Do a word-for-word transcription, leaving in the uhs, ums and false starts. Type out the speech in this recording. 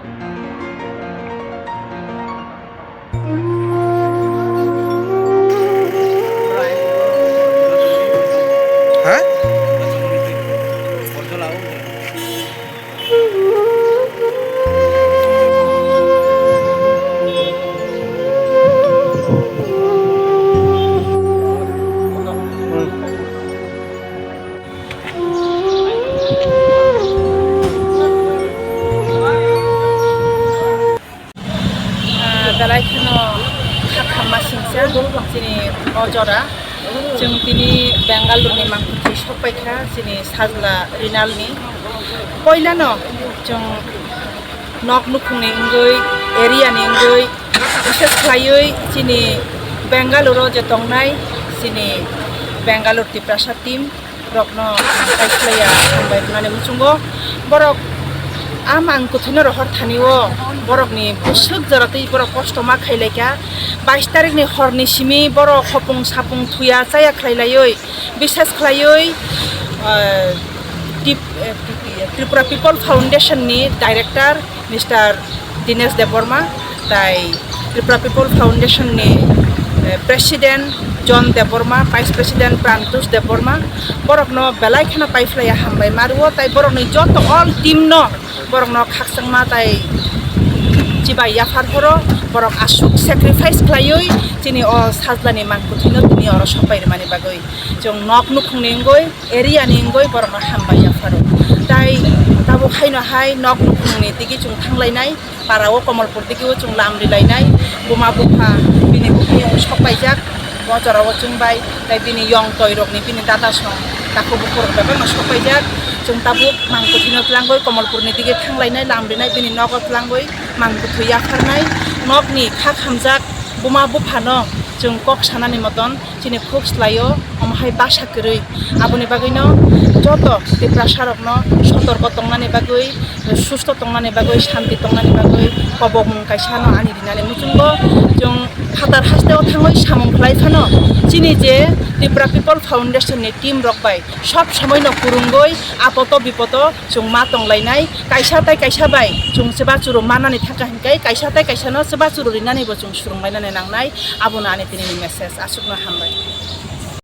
Ha? Ah, belai kheno kha khamma singcha chini o jora. Chwng tini Bengaluru ni mangpili sok paikha chini sajla Rinal ni. Poilano chwng nok nukhung ni wngwi, area ni wngwi, bises khlaiwi chini Bengaluru o je tongnai chini Bengaluru Tiprasa team rokno kaislaiya hambai rwnani muchungo. Borok a mang kwthwino rohor thani o borokni bwswk jora twi borok kosto ma khailaikha. Bais tarikni horni simi borok hopung sapung thuya chaya khlailaiwi, bises khlaiwi, ah, Tip-, eh, Tripura People Foundation ni director Mister Dinesh Debbarma, tai Tripura People Foundation ni, eh, President John Debbarma, Vice President Prantosh Debbarma, borokno belai kheno paiphlaiya hambai ma rwo, tai borokni joto all team no borokno khakchangma tai chibai yaphar phoro, borok aswk sacrifice khlaiwi chini o sajlani mangkwthwino tini oro sopai rwmani bagwi. Chwng nok nukhungni wngwi, area ni wngwi borokno hambai yapharo. Tai tabuk haino hai nok nukhungni digi chwng thanglainai, para o Komolpur digi o chwng lam rilainai, buma bupha bini buphango sok paijak, o jora o chwng bai, tai bini yong toi rokni bini dada song takhuk bukhuk rok bebak no sok paijak. Chwng tabuk mang kwthwino tlangwi Komolpur ni digi thanglainai, lam rinai, bini nogo tlangwi mang kwthwi yapharnai, nokni kha khamjak buma buphano chwng kok sanani moton chini khuk slaio, omo hai basa kwrwi. Aboni bagwino joto Tiprasa rokno sotorko tongnani bagwi, susto tongnani bagwi, shanti tongnani bagwi kobokmung kaisa no ani rinani muchungo. Chwng phatar hasteo thangwi samung khlai phano chini je Tripura People Foundation ni team rok bai sob somoi no kwrwngwi apoto bipoto chwng ma tonglainai. Kaisa tai kaisa bai chwng chubachu rw manani thangkha hinkhe kaisa tai kaisa no chubachu rw rinani bo chwng swrwnglainani nangnai. Abono ani tini ni message. Aswkno hambai.